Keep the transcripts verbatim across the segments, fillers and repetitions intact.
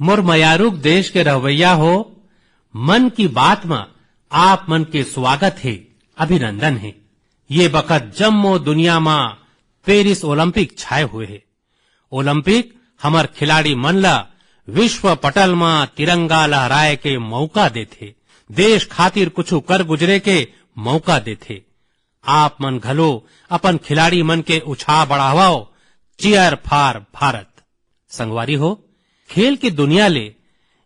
मोर मयारुक देश के रहवैया हो, मन की बात म आप मन के स्वागत हे, अभिनंदन हे। ये बखत जम्मो दुनिया म पेरिस ओलंपिक छाए हुए हे। ओलंपिक हमर खिलाड़ी मन ल विश्व पटल म तिरंगा लहराए के मौका देथे, देश खातिर कुछु कर गुजरे के मौका देथे। आप मन घलो अपन खिलाड़ी मन के उछाह बढ़ावव। Cheer for Bharat. संगवारी हो, खेल के दुनिया ले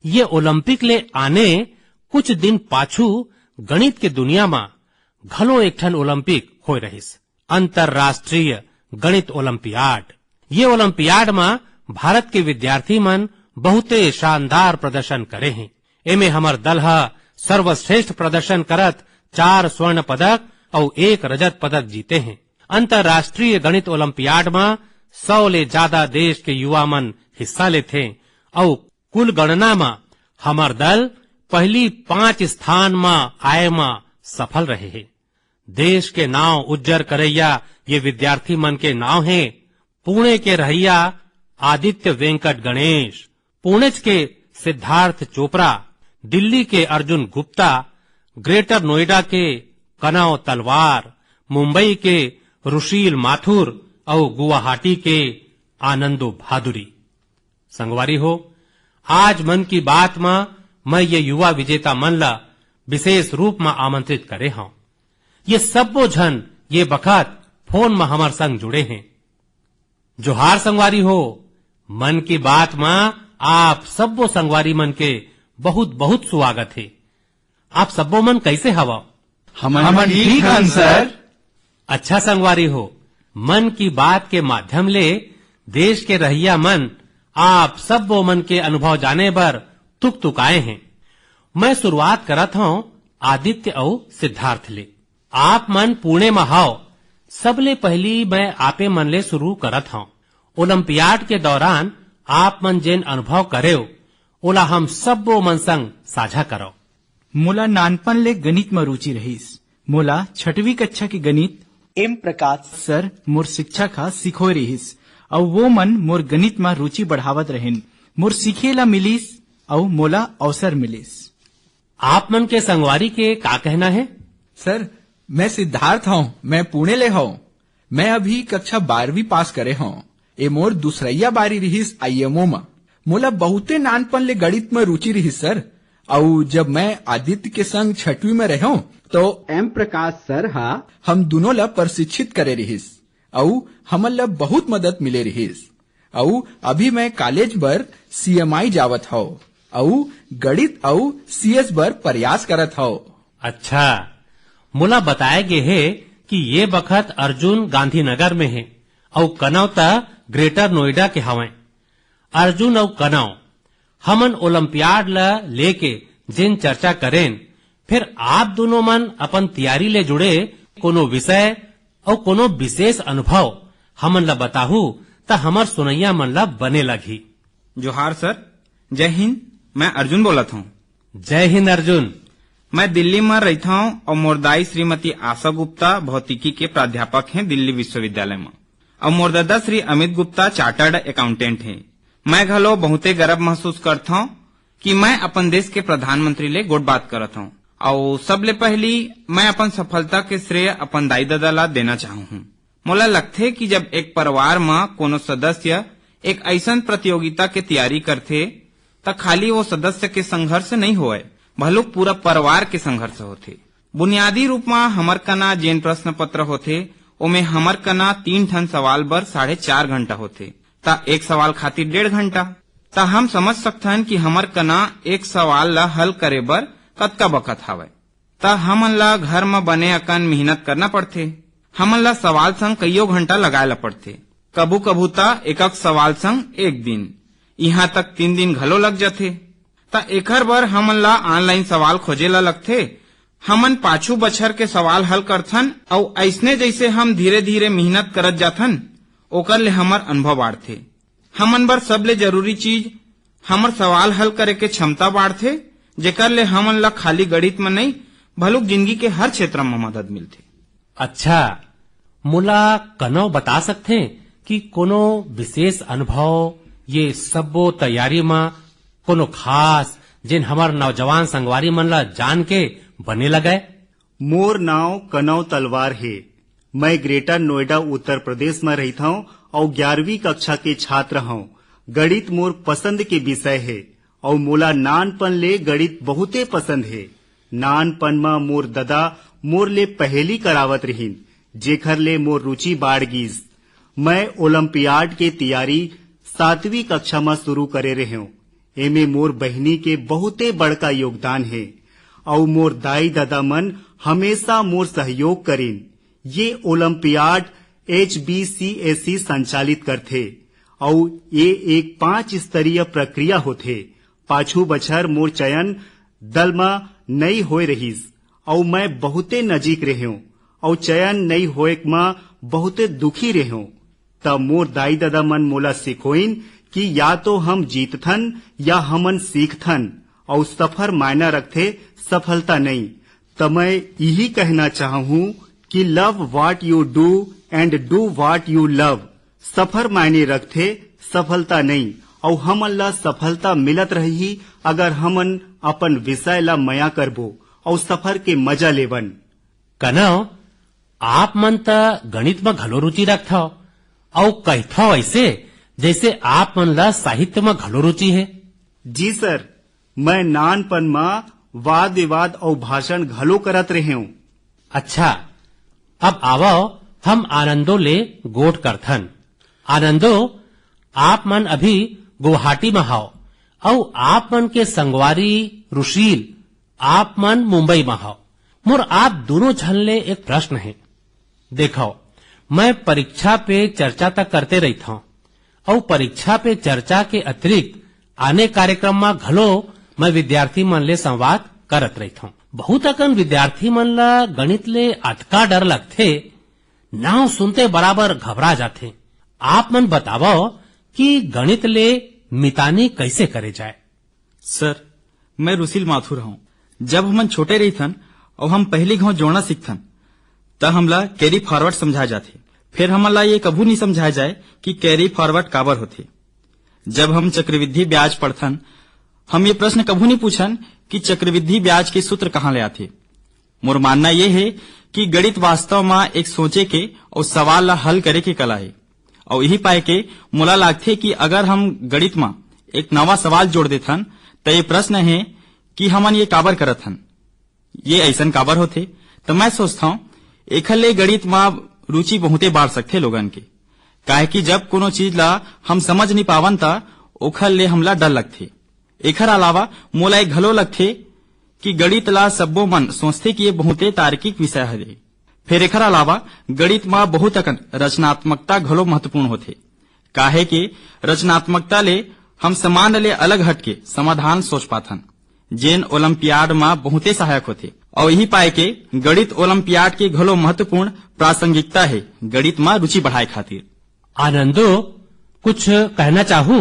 ये ओलंपिक ले आने कुछ दिन पाछू गणित के दुनिया म घलो एक ठन ओलंपिक होए रहिस, अंतर्राष्ट्रीय गणित ओलंपियाड। ये ओलंपियाड म भारत के विद्यार्थी मन बहुते शानदार प्रदर्शन करे हें। एमे हमर दल ह सर्वश्रेष्ठ प्रदर्शन करत चार स्वर्ण पदक अउ एक रजत पदक जीते हें। अंतर्राष्ट्रीय गणित ओलंपियाड म सौ ले जादा देश के युवा मन हिस्सा लेथें अउ कुल गणना म हमर दल पहली पांच स्थान म आए म सफल रहे हे। देश के नांव उज्जर करइया ये विद्यार्थी मन के नांव हे पुणे के रहइया आदित्य वेंकट गणेश, पुणेच के सिद्धार्थ चोपड़ा, दिल्ली के अर्जुन गुप्ता, ग्रेटर नोएडा के कनव तलवार, मुंबई के रुशील माथुर अउ गुवाहाटी के आनंदो भादुरी। संगवारी हो, आज मन की बात म मैं ये युवा विजेता मन ला विशेष रूप म आमंत्रित करे हंव। ये सब्बो झन ये बखत फोन म हमर संग जुड़े हें। जोहार संगवारी हो, मन की बात म आप सब्बो संगवारी मन के बहुत बहुत स्वागत हे। आप सब्बो मन कैसे हवव? हमन हमन ठीक ठीक हन, हन, सर। सर। अच्छा संगवारी हो, मन की बात के माध्यम ले देश के रहइया मन आप सब्बो मन के अनुभव जाने बर तुक तुक आए हें। मैं शुरुआत करत हंव आदित्य अउ सिद्धार्थ ले। आप मन पुणे म हव, सबले पहिली मैं आपे मन ले शुरू करत हंव। ओलंपियाड के दौरान आप मन जेन अनुभव करेव, ओला हम सब्बो मन संग साझा करव। मोला नानपन ले गणित म रुचि रहिस। मोला छठवीं कक्षा के गणित एम प्रकाश सर, मोर शिक्षक ह, सिखोय रिहिस, अउ वो मन मोर गणित म रुचि बढ़ावत रहिन। मोर सीखे ला मिलिस, अउ मोला अवसर मिलिस। आप मन के संगवारी के का कहना हे? सर, मैं सिद्धार्थ हंव, मैं पुणे ले हंव। मैं अभी कक्षा बारहवीं पास करे हंव। ए मोर दूसरइया बारी रिहिस आईएमओ म। मोला बहुते नानपन ले गणित म रुचि रिहिस सर, अउ जब मैं आदित्य के संग छठवीं म रहेंव, तो एम प्रकाश सर हा हम दुनों ला प्रशिक्षित करे रिहिस, अउ हमन ला बहुत मदद मिले रिहिस। अउ अभी मैं कॉलेज बर सीएमआई जावत हव, अउ गणित अउ सीएस बर प्रयास करत हव। अच्छा, मोला बताए गे हे कि ये बखत अर्जुन गांधीनगर में हे अउ कनव त ग्रेटर नोएडा के हवंय। अर्जुन अउ कनव, हमन ओलंपियाड ल लेके जेन चर्चा करेन, फेर आप दुनों मन अपन तियारी ले जुड़े कोनो विषय अउ कोनो विशेष अनुभव हमन ल बताहू, त हमर सुनइया मन ल बने लगही। जोहार सर, जय हिंद, मैं अर्जुन बोलत हंव। जय हिंद अर्जुन। मैं दिल्ली म रहिथंव अउ मोर दाई श्रीमती आशा गुप्ता भौतिकी के प्राध्यापक हें दिल्ली विश्वविद्यालय म, अउ मोर ददा श्री अमित गुप्ता चार्टर्ड अकाउंटेंट हें। मैं घलो बहुते गर्व महसूस करथंव कि मैं अपन देश के प्रधानमंत्री ले गोठ बात करत हंव, अउ सबले पहिली मैं अपन सफलता के श्रेय अपन दाई ददा ला देना चाहूं हूं। मोला लगथे कि जब एक परिवार म कोनो सदस्य एक अइसन प्रतियोगिता के तियारी करथे, त खाली वो सदस्य के संघर्ष नइ होवय, भलुक पूरा परिवार के संघर्ष होथे। बुनियादी रूप म हमर कना जेन प्रश्न पत्र होथे, ओमे हमर कना तीन ठन सवाल बर साढ़े चार घंटा होथे, त एक सवाल खातिर डेढ़ घंटा। त हम समझ सकथन कि हमर कना एक सवाल ल हल करे बर कतका बखत हावय। त हमन ला घर म बने अकन मेहनत करना पड़थे। हमन ला सवाल संग कइयो घंटा लगाए ला पड़थे। कभू-कभू त एकक सवाल संग एक दिन, इहां तक तीन दिन घलो लग जथे। त एखर बर हमन ला online सवाल खोजे ला लगथे। हमन पाछू बछर के सवाल हल करथन अउ अइसने जइसे हम धीरे-धीरे मेहनत करत जाथन, ओकर ले हमर अनुभव बाढ़थे। हमन बर सबले जरूरी चीज हमर सवाल हल करे के क्षमता बाढ़थे, जेकर ले हमन ला खाली गणित म नइ, भलुक जिंदगी के हर क्षेत्र म मदद मिलथे। अच्छा, मोला कनव बता सकथे कि कोनो विशेष अनुभव ये सब्बो तैयारी म कोनो खास, जेन हमर नौजवान संगवारी मन ला जान के बने लगय? मोर नांव कनव तलवार हे। मैं ग्रेटर नोएडा, उत्तर प्रदेश म रहिथंव अउ ग्यारहवीं कक्षा के छात्र हंव। गणित मोर पसंद के विषय हे अउ मोला नानपन ले गणित बहुते पसंद हे। नानपन म मोर ददा मोर ले पहेली करावत रिहिन, जेखर ले मोर रुचि बाढ़ गीस। मैं ओलंपियाड के तियारी सातवीं कक्षा म शुरू करे रेहेंव। एमे मोर बहिनी के बहुते बड़का योगदान हे, अउ मोर दाई ददा मन हमेशा मोर सहयोग करिन। ये ओलंपियाड एचबीसीएसई संचालित करथे, अउ ये एक पांच स्तरीय प्रक्रिया होथे। पाछू बछर मोर चयन दल म नइ होए रहिस, अउ मैं बहुते नजीक रेहेंव, अउ चयन नइ होए म बहुते दुखी रेहेंव। त मोर दाई ददा मन मोला सिखोइन कि या तो हम जीतथन या हमन सीखथन, अउ सफर मायना रखथे, सफलता नइ। त मैं इही कहना चाहूं कि love what you do and do what you love। सफर मायने रखथे, सफलता नइ। अउ हमन ला सफलता मिलत रही, अगर हमन अपन विषय ला मया करबो अउ सफर के मजा लेबन। कनव, आप मन त गणित म घलो रुचि रखथव, अउ कहिथव अइसे, जइसे आप मन ला साहित्य म घलो रुचि हे। जी सर, मैं नानपन म वाद विवाद अउ भाषण घलो करत रेहेंव। अच्छा, अब आवव, हम आनंदो ले गोठ करथन। आनंदो, आप मन अभी गुवाहाटी म हव, अउ आप मन के संगवारी रुशील, आप मन मुंबई म हव। मोर आप दूनों झन ले एक प्रश्न हे। देखव, मैं परीक्षा पे चर्चा त करते रहिथंव, अउ परीक्षा पे चर्चा के अतिरिक्त आने कार्यक्रम म घलो मैं विद्यार्थी मन ले संवाद करत रहिथंव। बहुत अकन विद्यार्थी मन ला गणित ले अतका डर लगथे, नांव सुनते बराबर घबरा जाथे। आप मन बतावव कि गणित ले मितानी कइसे करे जाय? सर, मैं रुसिल माथुर हंव। जब हमन छोटे रहिथन अउ हम पहली घांव जोड़ना सीखथन, त हमला कैरी फॉरवर्ड समझाए जाथे। फेर हमन ला ये कभू नहीं समझाए जाए कि कैरी फॉरवर्ड काबर होथे। जब हम चक्रवृद्धि ब्याज पढ़थन, हम ये प्रश्न कभू नहीं पूछन कि चक्रवृद्धि ब्याज के सूत्र कहाँ ले आथे। मोर मानना ये हे कि गणित वास्तव म एक सोचे के अउ सवाल ला हल करे के कला हे। अउ यही पाए के मोला लागथे कि अगर हम गणित म एक नवा सवाल जोड़ देथन, त ये प्रश्न हे कि हमन ये काबर करत हन, ये अइसन काबर होथे? त मैं सोचथंव, एखर ले गणित म रुचि बहुते बाढ़ सकथे लोगन के, काहे कि जब कोनो चीज ला हम समझ नहीं पावन, त ओखर ले हमला डर लगथे। एखर अलावा मोला ये घलो लगथे कि गणित ला सब्बो मन सोचथे कि ये बहुते तार्किक विषय हरे। फेर एखर अलावा गणित म बहुत अकन रचनात्मकता घलो महत्वपूर्ण होथे, काहे कि रचनात्मकता ले हम सामान्य ले अलग हट के समाधान सोच पाथन, जेन ओलंपियाड म बहुते सहायक होथे। अउ यही पाए के गणित ओलंपियाड के घलो महत्वपूर्ण प्रासंगिकता हे गणित म रुचि बढ़ाए खातिर। आनंदो, कुछ कहना चाहू?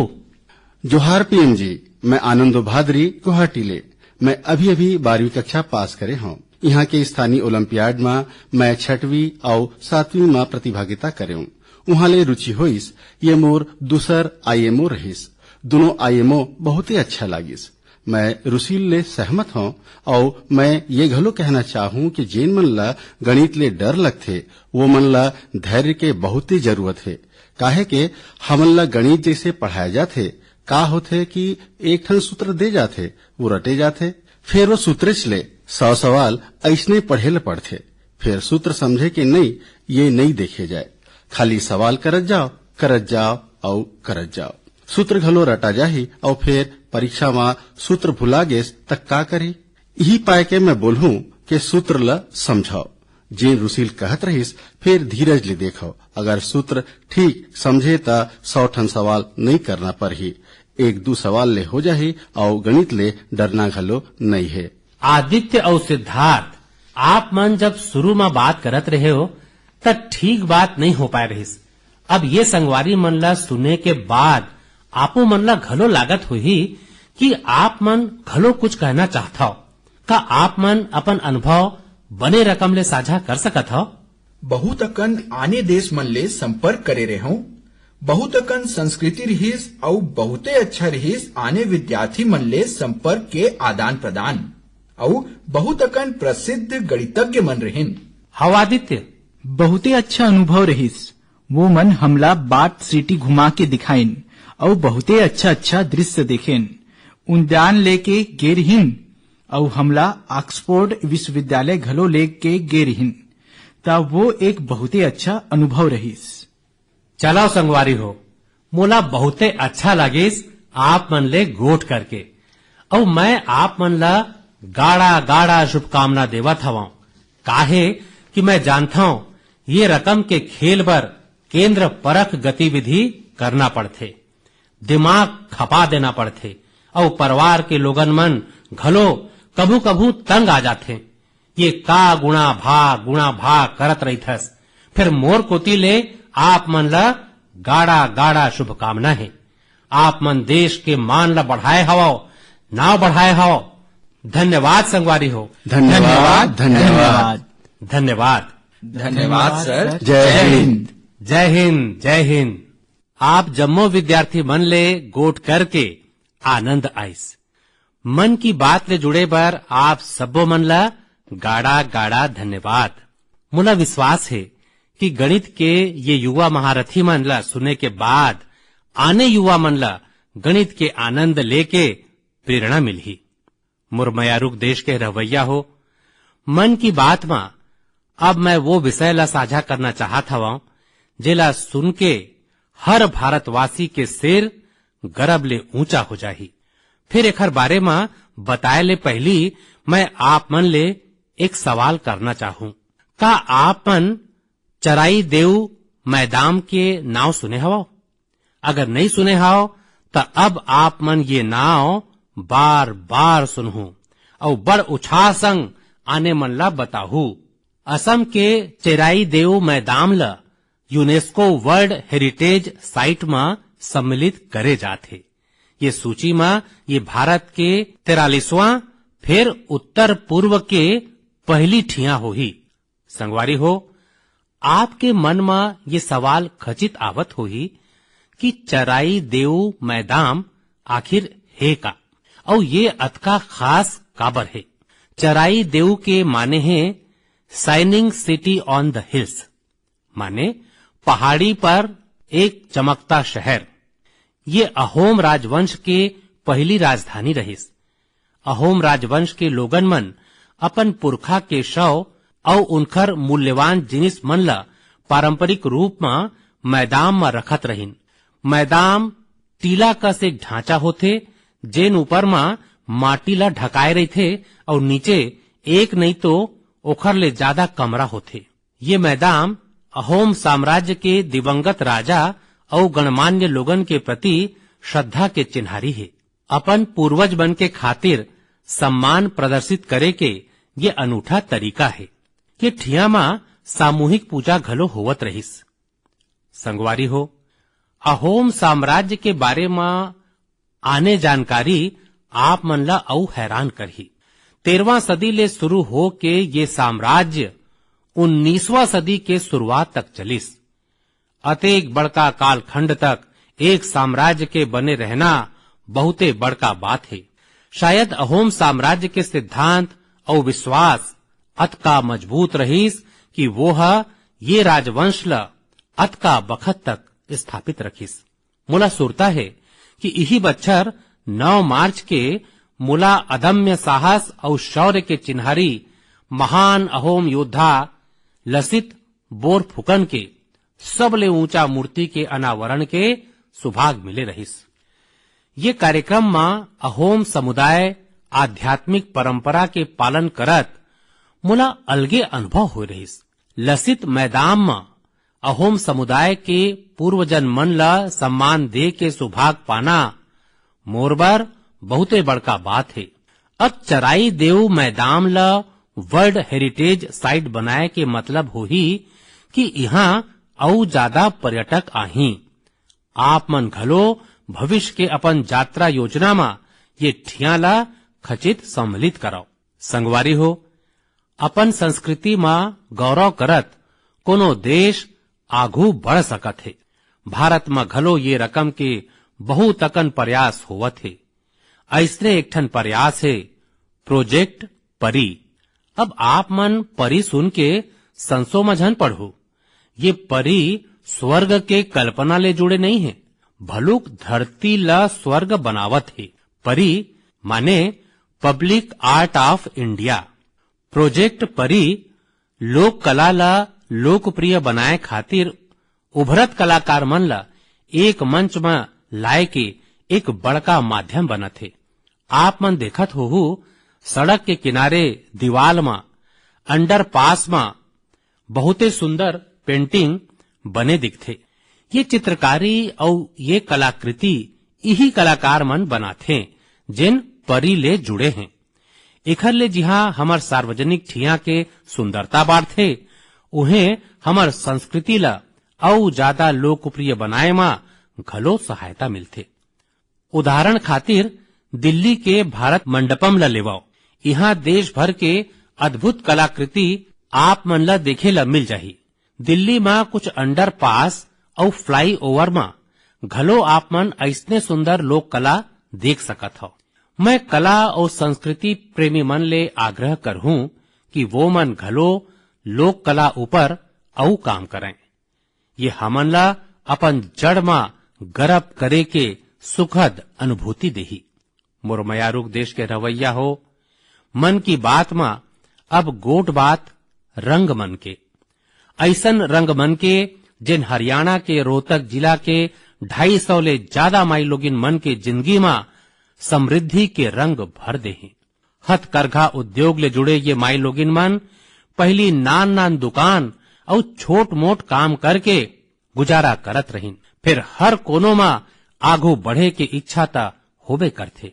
जोहार पीएम जी, मैं आनंदो भादरी, गुवाहाटी ले। मैं अभी-अभी बारहवीं कक्षा पास करे हंव। इहां के स्थानीय ओलंपियाड म मैं छठवीं अउ सातवीं म प्रतिभागिता करेंव। उहां ले रुचि होइस, ये मोर दूसर आईएमओ रहिस। दुनों आईएमओ बहुते अच्छा लागिस। मैं रुसिल ले सहमत हंव अउ मैं ये घलो कहना चाहूं कि जेन मन ला गणित ले डर लगथे, वो मन ला धैर्य के बहुते जरूरत हे, काहे के हमन ला गणित जइसे पढ़ाए जाथे, का होथे कि एक ठन सूत्र दे जाथे, वो रटे जाथे, फेर वो सूत्रेच ले सौ सवाल अइसने पढ़े ल पड़थे, फेर सूत्र समझे के नइ, ये नइ देखे जाए, खाली सवाल करत जाव, करत जाव अउ करत जाव। सूत्र घलो रटा जाही अउ फेर परीक्षा म सूत्र भुला गेस त का करही? इही पाय के मैं बोलहूं के सूत्र ल समझव। जेन रुसिल कहत रहिस, फेर धीरज ले देखव। अगर सूत्र ठीक समझे त सौ ठन सवाल नइ करना परही। एक दू सवाल ले हो जाही अउ गणित ले डरना घलो नइ हे। आदित्य अउ सिद्धार्थ, आप मन जब शुरू म बात करत रहे हो, त ठीक बात नइ हो पाए रहिस। अब ये संगवारी मन ला सुने के बाद आपो मन ला घलो लागत होही कि आप मन घलो कुछ कहना चाहथव। का आप मन अपन अनुभव बने रकम ले साझा कर सकत हव? बहुत अकन आने देश मन ले संपर्क करे रेहंव। बहुत अकन संस्कृति रिहिस अउ बहुते अच्छा रिहिस आने विद्यार्थी मन ले संपर्क के आदान प्रदान। अउ बहुत अकन प्रसिद्ध गणितज्ञ मन रिहिन। हव आदित्य, बहुते अच्छा अनुभव रिहिस। वो मन हमला बात सिटी घुमा के दिखाइन अउ बहुते अच्छा अच्छा दृश्य देखेन। उद्यान लेके गे रिहिन अउ हमला ऑक्सफोर्ड विश्वविद्यालय घलो लेके गे रिहिन। त वो एक बहुते अच्छा अनुभव रिहिस। चलो संगवारी हो, मोला बहुते अच्छा लागिस आप मन ले गोठ करके। अउ मैं आप मन ला गाड़ा गाड़ा शुभकामना देवत हवं, काहे कि मैं जानथंव ये रकम के खेल बर केंद्र परख गतिविधि करना पड़थे, दिमाग खपा देना पड़थे, अउ परिवार के लोगन मन घलो कभू कभू तंग आ जाथे। ये का गुणा भाग गुणा भाग करत रहिथस। फिर मोर कोती ले आप मन ला गाड़ा गाड़ा शुभकामना हे। आप मन देश के मान ला बढ़ाए हवव, नाव बढ़ाए हवव। धन्यवाद संगवारी हो। धन्यवाद, धन्यवाद। धन्यवाद। धन्यवाद सर। जय हिंद। जय हिंद, जय हिंद। आप जम्मो विद्यार्थी मन ले गोठ करके आनंद आइस। मन की बात ले जुड़े बर आप सब्बो मन ला गाड़ा गाड़ा धन्यवाद। मोला विश्वास हे कि गणित के ये युवा महारथी मन ला सुने के बाद आने युवा मन ला गणित के आनंद लेके प्रेरणा मिलही। मोर मयारुक देश के रहवैया हो, मन की बात मा अब मैं वो विषय ला साझा करना चाहत हवं, जेला सुन के हर भारतवासी के सिर गरब ले ऊंचा हो जाही। फिर एखर बारे मा बताए ले पहिली मैं आप मन ले एक सवाल करना चाहूं। का आप मन चराई देव मैदान के नाव सुने हवव? अगर नइ सुने हव, त अब आप मन ये नाव बार-बार सुनहू अउ बड़ उछाह संग आने मन ला बताहू। असम के चेराई देव मैदान ल यूनेस्को वर्ल्ड हेरिटेज साइट म सम्मिलित करे जात हे। ये सूची म ये भारत के तिरालीसवां फेर उत्तर पूर्व के पहली ठिया होही। संगवारी हो, आपके मन म ये सवाल खचित आवत होही कि चराई देव मैदान आखिर हे का, अउ ये अतका खास काबर हे? चराई देव के माने हे Shining City on the Hills, माने पहाड़ी पर एक चमकता शहर। ये अहोम राजवंश के पहली राजधानी रहिस। अहोम राजवंश के लोगन मन अपन पुरखा के शव अउ उनकर मूल्यवान जिनिस मन ल पारंपरिक रूप म मैदान म रखत रहिन। मैदान टीला कस एक ढांचा होथे, जेन ऊपर म माटी ल ढकाए रहिथे अउ नीचे एक नइ तो ओखर ले जादा कमरा होथे। ये मैदान अहोम साम्राज्य के दिवंगत राजा अउ गणमान्य लोगन के प्रति श्रद्धा के चिन्हारी हे। अपन पूर्वज मन के खातिर सम्मान प्रदर्शित करे के ये अनूठा तरीका हे। ये ठिया म सामूहिक पूजा घलो होवत रहिस। संगवारी हो, अहोम साम्राज्य के बारे म आने जानकारी आप मन ला अउ हैरान करही। तेरहवां सदी ले शुरू होके ये साम्राज्य उन्नीसवां सदी के शुरुआत तक चलिस। अतेक बड़का कालखंड तक एक साम्राज्य के बने रहना बहुते बड़का बात हे। शायद अहोम साम्राज्य के सिद्धांत अउ विश्वास अतका मजबूत रहिस कि वो ह ये राजवंश ल अतका बखत तक स्थापित रखिस। मोला सुरता हे कि इही बच्छर नौ मार्च के मोला अदम्य साहस अउ शौर्य के चिन्हारी महान अहोम योद्धा लसित बोरफुकन के सबले ऊंचा मूर्ति के अनावरण के सुभाग मिले रहिस। ये कार्यक्रम म अहोम समुदाय आध्यात्मिक परंपरा के पालन करत मोला अलगे अनुभव होय रहिस। लसित मैदान म अहोम समुदाय के पूर्वजन मन ल सम्मान दे के सुभाग पाना मोर बर बहुते बड़का बात हे। अब चराई देव मैदान ल वर्ल्ड हेरिटेज साइट बनाए के मतलब होही कि इहां अउ जादा पर्यटक आही। आप मन घलो भविष्य के अपन यात्रा योजना म ये ठिया ल खचित सम्मिलित करव। संगवारी हो, अपन संस्कृति म गौरव करत कोनो देश आघू बढ़ सकत हे। भारत म घलो ये रकम के बहुत अकन प्रयास होवत हे। अइसने एक ठन प्रयास हे प्रोजेक्ट परी। अब आप मन परी सुन के संसो म झन पड़हू। ये परी स्वर्ग के कल्पना ले जुड़े नइ हे, भलुक धरती ल स्वर्ग बनावत हे। परी माने public art of India. Project Pari लोक कला ल लोकप्रिय बनाए खातिर उभरत कलाकार मन ल एक मंच म लाए के एक बड़का माध्यम बनत हे। आप मन देखत होहू, सड़क के किनारे दीवाल म, अंडरपास म बहुते सुंदर पेंटिंग बने दिखथे। ये चित्रकारी अउ ये कलाकृति इही कलाकार मन बनाथे, जेन परी ले जुड़े हें। एखर ले जिहां हमर सार्वजनिक ठिया के सुंदरता बाढ़थे, उहें हमर संस्कृति ल अउ जादा लोकप्रिय बनाए म घलो सहायता मिलथे। उदाहरण खातिर, दिल्ली के भारत मंडपम ल लेवव। इहां देश भर के अद्भुत कलाकृति आप मन ल देखे ल मिल जाही। दिल्ली म कुछ अंडरपास अउ फ्लाईओवर म घलो आप मन अइसने सुंदर लोक कला देख सकत हव। मैं कला अउ संस्कृति प्रेमी मन ले आग्रह करहूं कि वो मन घलो लोक कला ऊपर अउ काम करंय। ये हमन ला अपन जड़ म गरब करे के सुखद अनुभूति देही। मोर मयारुक देश के रवैया हो, मन की बात म अब गोठ बात रंग मन के। अइसन रंग मन के, जेन हरियाणा के रोहतक जिला के ढाई सौ ले जादा माईलोगिन मन के जिंदगी म समृद्धि के रंग भर देही। हथकरघा उद्योग ले जुड़े ये माईलोगिन मन पहिली नान-नान दुकान अउ छोट-मोट काम करके गुजारा करत रहिन। फेर हर कोनो म आघू बढ़े के इच्छा त होबे करथे।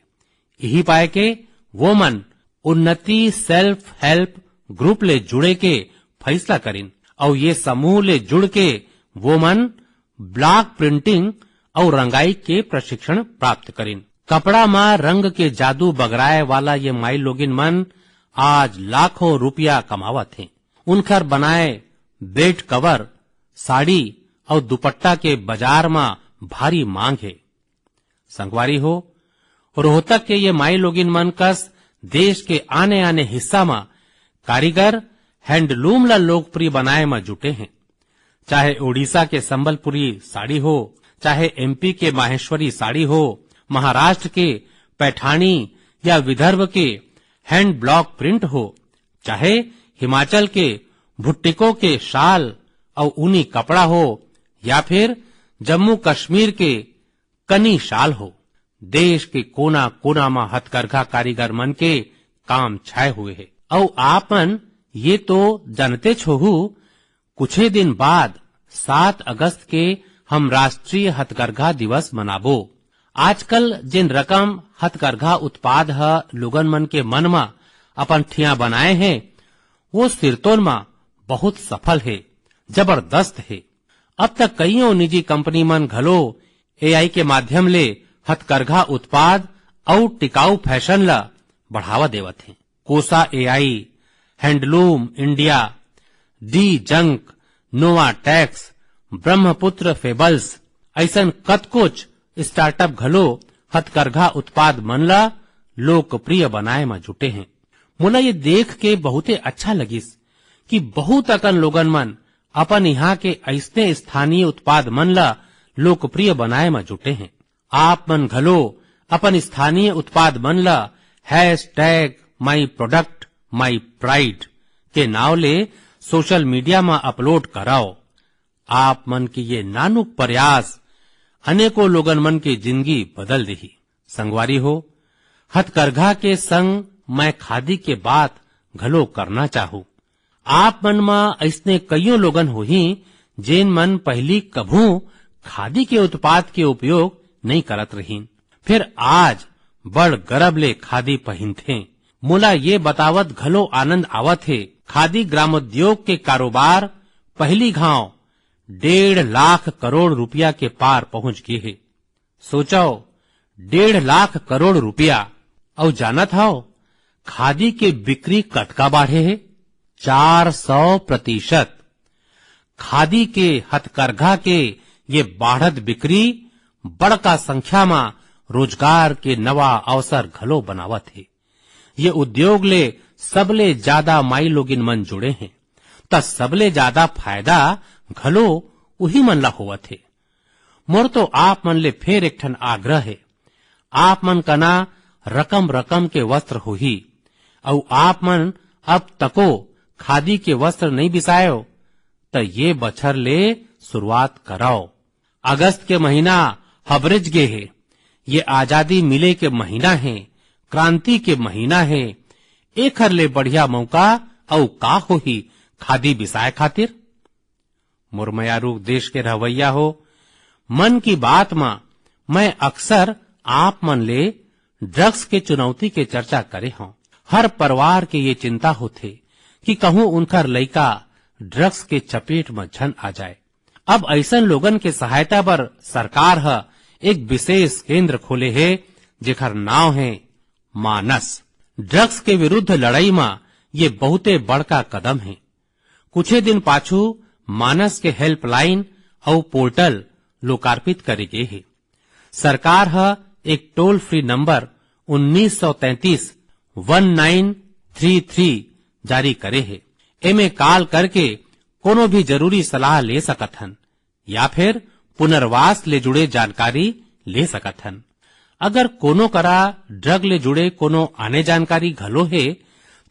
इही पाय के वो मन उन्नति सेल्फ हेल्प ग्रुप ले जुड़े के फैसला करिन अउ ये समूह ले जुड़ के वो मन ब्लॉक प्रिंटिंग अउ रंगाई के प्रशिक्षण प्राप्त करिन। कपड़ा म रंग के जादू बगराए वाला ये माईलोगिन मन आज लाखों रुपया कमावत हें। उनखर बनाए बेड कवर, साड़ी अउ दुपट्टा के बाजार म भारी मांग हे। संगवारी हो, रोहतक के ये माईलोगिन मन कस देश के आने-आने हिस्सा म कारीगर हैंडलूम ल लोकप्रिय बनाए म जुटे हें। चाहे ओडिशा के संबलपुरी साड़ी हो, चाहे एमपी के माहेश्वरी साड़ी हो, महाराष्ट्र के पैठानी या विदर्भ के हैंड ब्लॉक प्रिंट हो, चाहे हिमाचल के भुट्टिको के शाल अउ ऊनी कपड़ा हो, या फिर जम्मू कश्मीर के कनी शाल हो, देश के कोना-कोना म हथकरघा कारीगर मन के काम छाए हुए हे। अउ आप मन ये तो जानतेच होहू, कुछे दिन बाद सात अगस्त के हम राष्ट्रीय हथकरघा दिवस मनाबो। आजकल जेन रकम हथकरघा उत्पाद ह लोगन मन के मन म अपन ठिया बनाए हे, वो सिरतोन म बहुत सफल हे, जबरदस्त हे। अब तक कइयों निजी कंपनी मन घलो एआई के माध्यम ले हथकरघा उत्पाद अउ टिकाऊ फैशन ल बढ़ावा देवत हें। कोसा एआई, हैंडलूम इंडिया, डी जंक, नोवा टैक्स, ब्रह्मपुत्र फेबल्स, अइसन कतकोच स्टार्टअप घलो हथकरघा उत्पाद मन ला लोकप्रिय बनाए म जुटे हें। मोला ये देख के बहुते अच्छा लगिस कि बहुत अकन लोगन मन अपन इहां के अइसने स्थानीय उत्पाद मन ला लोकप्रिय बनाए म जुटे हें। आप मन घलो अपन स्थानीय उत्पाद मन ला hash tag my product my pride के नाव ले सोशल मीडिया म अपलोड कराओ। आप मन के ये नानुक प्रयास अनेकों लोगन मन के जिंदगी बदल देही। संगवारी हो, हथकरघा के संग मैं खादी के बात घलो करना चाहूं। आप मन म अइसने कइयों लोगन होही, जेन मन पहिली कभू खादी के उत्पाद के उपयोग नइ करत रहिन, फेर आज बड़ गरब ले खादी पहिनथें। मोला ये बतावत घलो आनंद आवत हे, खादी ग्रामोद्योग के कारोबार पहिली घांव डेढ़ लाख करोड़ रुपया के पार पहुंच गे हे। सोचव, डेढ़ लाख करोड़ रुपया। अउ जानत हव, खादी के बिक्री कतका बाढ़े हे? चार सौ प्रतिशत। खादी के हथकरघा के ये बाढ़त बिक्री बड़का संख्या म रोजगार के नवा अवसर घलो बनावत हे। ये उद्योग ले सबले ज्यादा माईलोगिन मन जुड़े हें, त सबले ज्यादा फायदा घलो उही मन ला होवत हे। मोर तो आप मन ले फेर एक ठन आग्रह हे, आप मन कना रकम रकम के वस्त्र होही, अउ आप मन अब तको खादी के वस्त्र नइ बिसायव, त ये बछर ले शुरुआत करव। अगस्त के महीना हबरेच गे हे, ये आजादी मिले के महीना हे, क्रांति के महीना हे, एखर ले बढ़िया मौका अउ का होही खादी बिसाए खातिर? मोर मयारू देश के रहवैया हो, मन की बात म मैं अक्सर आप मन ले ड्रग्स के चुनौती के चर्चा करे हंव। हर परिवार के ये चिंता होथे कि कहूं उनकर लइका ड्रग्स के चपेट म झन आ जाए। अब अइसन लोगन के सहायता बर सरकार ह एक विशेष केंद्र खोले हे, जेकर नाव हे मानस। ड्रग्स के विरुद्ध लड़ाई म ये बहुते बड़का कदम हे। कुछे दिन पाछू मानस के हेल्पलाइन अउ पोर्टल लोकार्पित करे गे हे। सरकार ह एक टोल फ्री नंबर उन्नीस सौ तैंतीस, वन नाइन थ्री थ्री जारी करे हे। एमे कॉल करके कोनो भी जरूरी सलाह ले सकत हन या फिर पुनर्वास ले जुड़े जानकारी ले सकत हन। अगर कोनो करा ड्रग ले जुड़े कोनो आने जानकारी घलो हे,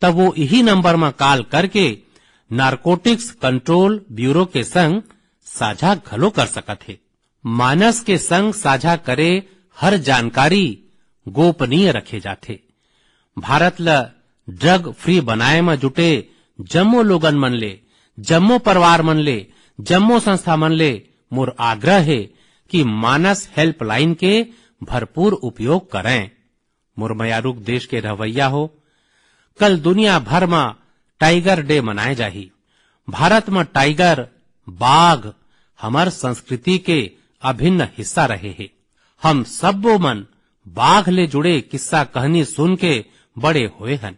त वो इही नंबर म कॉल करके नारकोटिक्स कंट्रोल ब्यूरो के संग साझा घलो कर सकत हे। मानस के संग साझा करे हर जानकारी गोपनीय रखे जाथे। भारत ल ड्रग फ्री बनाए म जुटे जम्मो लोगन मन ले, जम्मो परिवार मन ले, जम्मो संस्था मन ले मोर आग्रह हे कि मानस हेल्पलाइन के भरपूर उपयोग करें। मोर मयारुक देश के रहवैया हो, कल दुनिया भर म टाइगर डे मनाए जाही। भारत म टाइगर, बाघ, हमर संस्कृति के अभिन्न हिस्सा रहे हे। हम सब्बो मन बाघ ले जुड़े किस्सा कहनी सुन के बड़े होए हन।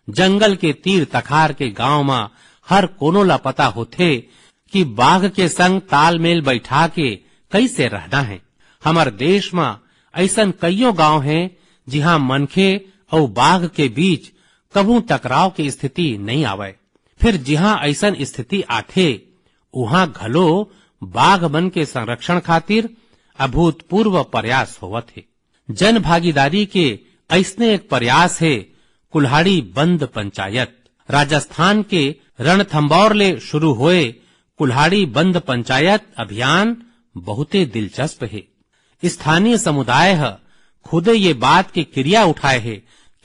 जंगल के तीर तखार के गांव म हर कोनो ला पता होथे कि बाघ के संग तालमेल बैठा के कइसे रहना हे। हमर देश म अइसन कइयो गांव हे, जिहां मनखे अउ बाघ के बीच कभू टकराव के स्थिति नइ आवय। फिर जिहां अइसन स्थिति आथे, उहां घलो बाघ मन के संरक्षण खातिर अभूतपूर्व प्रयास होवत हे। जन भागीदारी के अइसने एक प्रयास हे कुल्हाड़ी बंद पंचायत। राजस्थान के रणथंभौर ले शुरू होए कुल्हाड़ी बंद पंचायत अभियान बहुते दिलचस्प हे। स्थानीय समुदाय ह खुदे ये बात के किरिया उठाए हे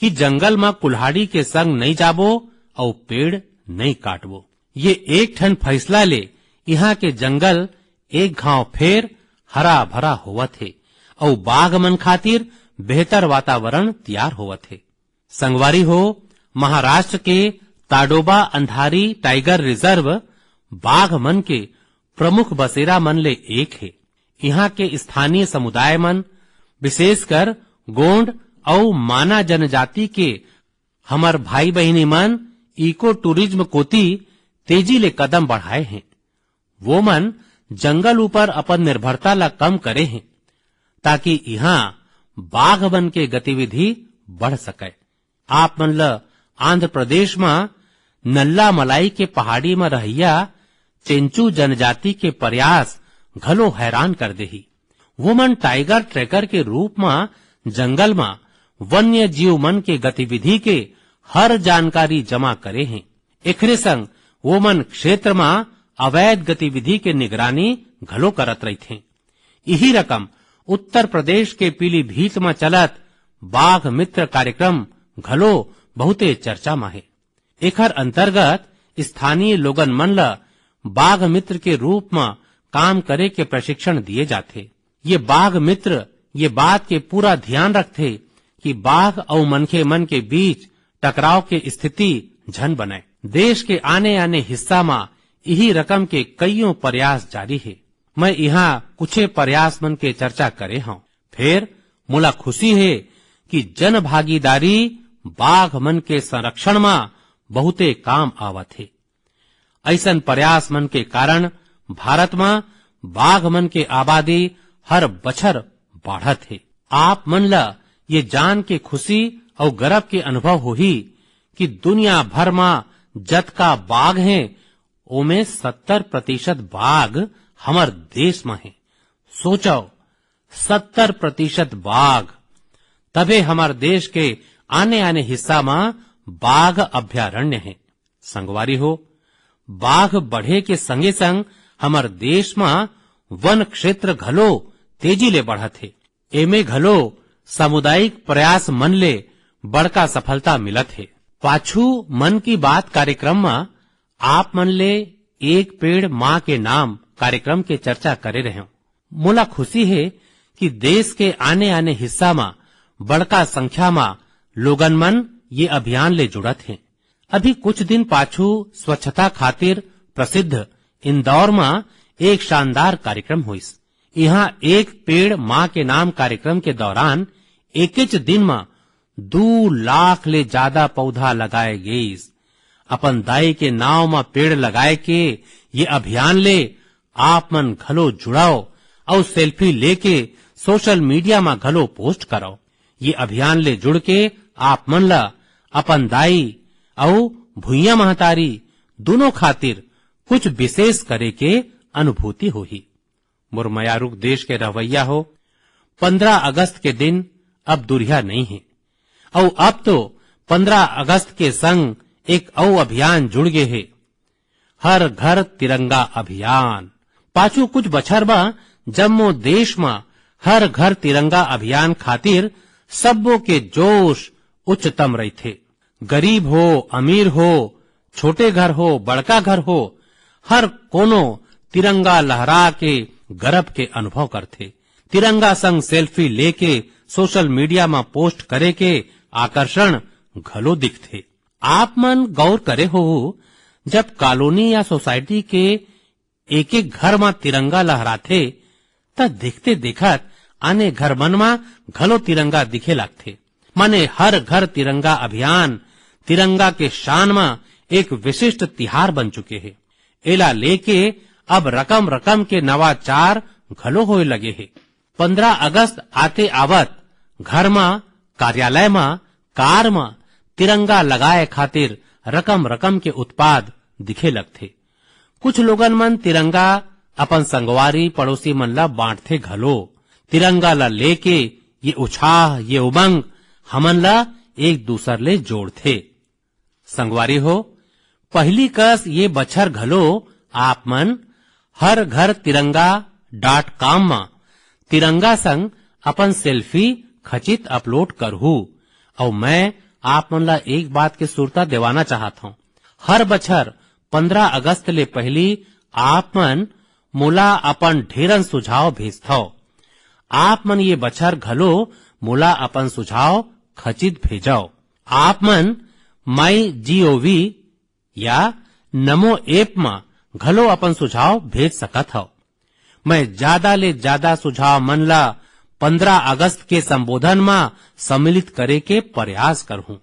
कि जंगल म कुल्हाड़ी के संग नइ जाबो अउ पेड़ नइ काटबो। ये एक ठन फैसला ले इहां के जंगल एक घांव फेर हरा भरा होवत हे अउ बाघ मन खातिर बेहतर वातावरण तियार होवत हे। संगवारी हो, महाराष्ट्र के ताडोबा अंधारी टाइगर रिजर्व बाघ मन के प्रमुख बसेरा मन ले एक हे। इहां के स्थानीय समुदाय मन, विशेषकर गोंड अउ माना जनजाति के हमर भाई बहिनी मन इको टूरिज्म कोति तेजी ले कदम बढ़ाए हें। वो मन जंगल ऊपर अपन निर्भरता ला कम करे हें, ताकि इहां बाघ मन के गतिविधि बढ़ सकय। आप मन ल आंध्र प्रदेश म नल्ला मलाई के पहाड़ी म रहइया चेंचू जनजाति के प्रयास घलो हैरान कर देही। वो मन टाइगर ट्रैकर के रूप म जंगल म वन्य जीव मन के गतिविधि के हर जानकारी जमा करे हें। एकरे संग वो मन क्षेत्र म अवैध गतिविधि के निगरानी घलो करत रहिथें। इही रकम उत्तर प्रदेश के पीलीभीत म चलत बाघ मित्र कार्यक्रम घलो बहुते चर्चा म हे। एखर अंतर्गत स्थानीय लोगन मन ल बाघ मित्र के रूप म काम करे के प्रशिक्षण दिए जाथे। ये बाघ मित्र ये बात के पूरा ध्यान रखथे कि बाघ अउ मनखे मन के बीच टकराव के स्थिति झन बनय। देश के आने-आने हिस्सा म इही रकम के कइयों प्रयास जारी हे। मैं इहां कुछे प्रयास मन के चर्चा करे हंव। फेर मोला खुशी हे कि जन भागीदारी बाघ मन के संरक्षण म बहुते काम आवत हे। अइसन प्रयास मन के कारण भारत म बाघ मन के आबादी हर बछर बाढ़त हे। आप मन ला ये जान के खुशी अउ गरब के अनुभव होही कि दुनिया भर म जतका बाघ हे, ओमे सत्तर प्रतिशत बाघ हमर देश म हे। सोचव, सत्तर प्रतिशत बाघ। तभे हमर देश के आने-आने हिस्सा म बाघ अभयारण्य हे। संगवारी हो, बाघ बढ़े के संगे-संग हमर देश म वन क्षेत्र घलो तेजी ले बढ़त हे। एमे घलो सामुदायिक प्रयास मन ले बड़का सफलता मिलत हे। पाछू मन की बात कार्यक्रम म आप मन ले एक पेड़ माँ के नाम कार्यक्रम के चर्चा करे रहेंव। मोला खुशी हे कि देश के आने-आने हिस्सा म बड़का संख्या म लोगन मन ये अभियान ले जुड़त हें। अभी कुछ दिन पाछू स्वच्छता खातिर प्रसिद्ध इंदौर म एक शानदार कार्यक्रम होइस। इहाँ एक पेड़ माँ के नाम कार्यक्रम के दौरान एकेच दिन म दू लाख ले जादा पौधा लगाए गइस। अपन दाई के नाव म पेड़ लगाए के ये अभियान ले आप मन घलो जुड़व अउ selfie लेके social media म घलो post करव। ये अभियान ले जुड़ के आप मन ला अपन दाई अउ भुइयां महतारी दूनों खातिर कुछ विशेष करे के अनुभूति होही। मोर मयारुक देश के रहवैया हो, पंद्रह अगस्त के दिन अब दुरिहा नइ हे। अउ अब तो पंद्रह अगस्त के संग एक अउ अभियान जुड़ गे हे, हर घर तिरंगा अभियान। पाछू कुछ बछर म जम्मो देश म हर घर तिरंगा अभियान खातिर सब्बो के जोश उच्चतम रहिथे। गरीब हो, अमीर हो, छोटे घर हो, बड़का घर हो, हर कोनो तिरंगा लहरा के गरब के अनुभव करथे। तिरंगा संग selfie लेके social media म post करे के आकर्षण घलो दिखथे। आप मन गौर करे होहू, जब colony या society के एक-एक घर म तिरंगा लहराथे, त देखते देखत आने घर मन म घलो तिरंगा दिखे लागथे। माने हर घर तिरंगा अभियान तिरंगा के शान म एक विशिष्ट तिहार बन चुके हे। एला लेके अब रकम-रकम के नवाचार घलो होए लगे हे। पंद्रह अगस्त आते आवत घर म, कार्यालय म, कार म तिरंगा लगाए खातिर रकम-रकम के उत्पाद दिखे लगथे। कुछ लोगन मन तिरंगा अपन संगवारी पड़ोसी मन ला बांटथे घलो। तिरंगा ला लेके ये उछाह, ये उमंग हमन ला एक दूसर ले जोड़थे। संगवारी हो, पहिली कस ये बछर घलो आप मन हर घर तिरंगा dot com म तिरंगा संग अपन selfie खचित upload करहू। अउ मैं आप मन ला एक बात के सुरता देवाना चाहत हौं, हर बछर पंद्रह अगस्त ले पहिली आप मन मोला अपन ढेरन सुझाव भेजथव। आप मन ये बछर घलो मोला अपन सुझाव खचित भेजव। आप मन MyGov या नमो app म घलो अपन सुझाव भेज सकत हव। मैं जादा ले जादा सुझाव मन ला पंद्रह अगस्त के संबोधन म सम्मिलित करे के प्रयास करहूं।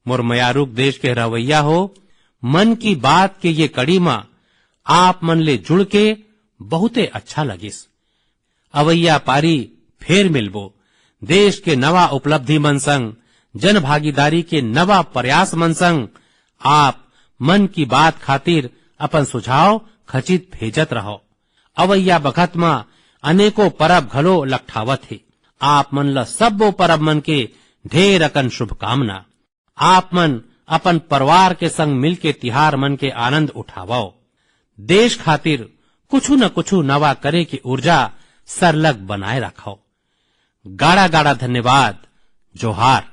मोर मयारुक देश के रहवैया हो, मन की बात के ये कड़ी म आप मन ले जुड़ के बहुते अच्छा लगिस। अवैया पारी फेर मिलबो। देश के नवा उपलब्धि मन संग, जन भागीदारी के नवा प्रयास मन संग आप मन की बात खातिर अपन सुझाव खचित भेजत रहव। अवैया बखत म अनेकों परब घलो लकठावत हे। आप मन ल सब्बो परब मन के ढेर अकन शुभकामना। आप मन अपन परिवार के संग मिलके तिहार मन के आनंद उठावव। देश खातिर कुछु न कुछु नवा करे के ऊर्जा सरलग बनाए राखव। गाड़ा गाड़ा धन्यवाद। जोहार।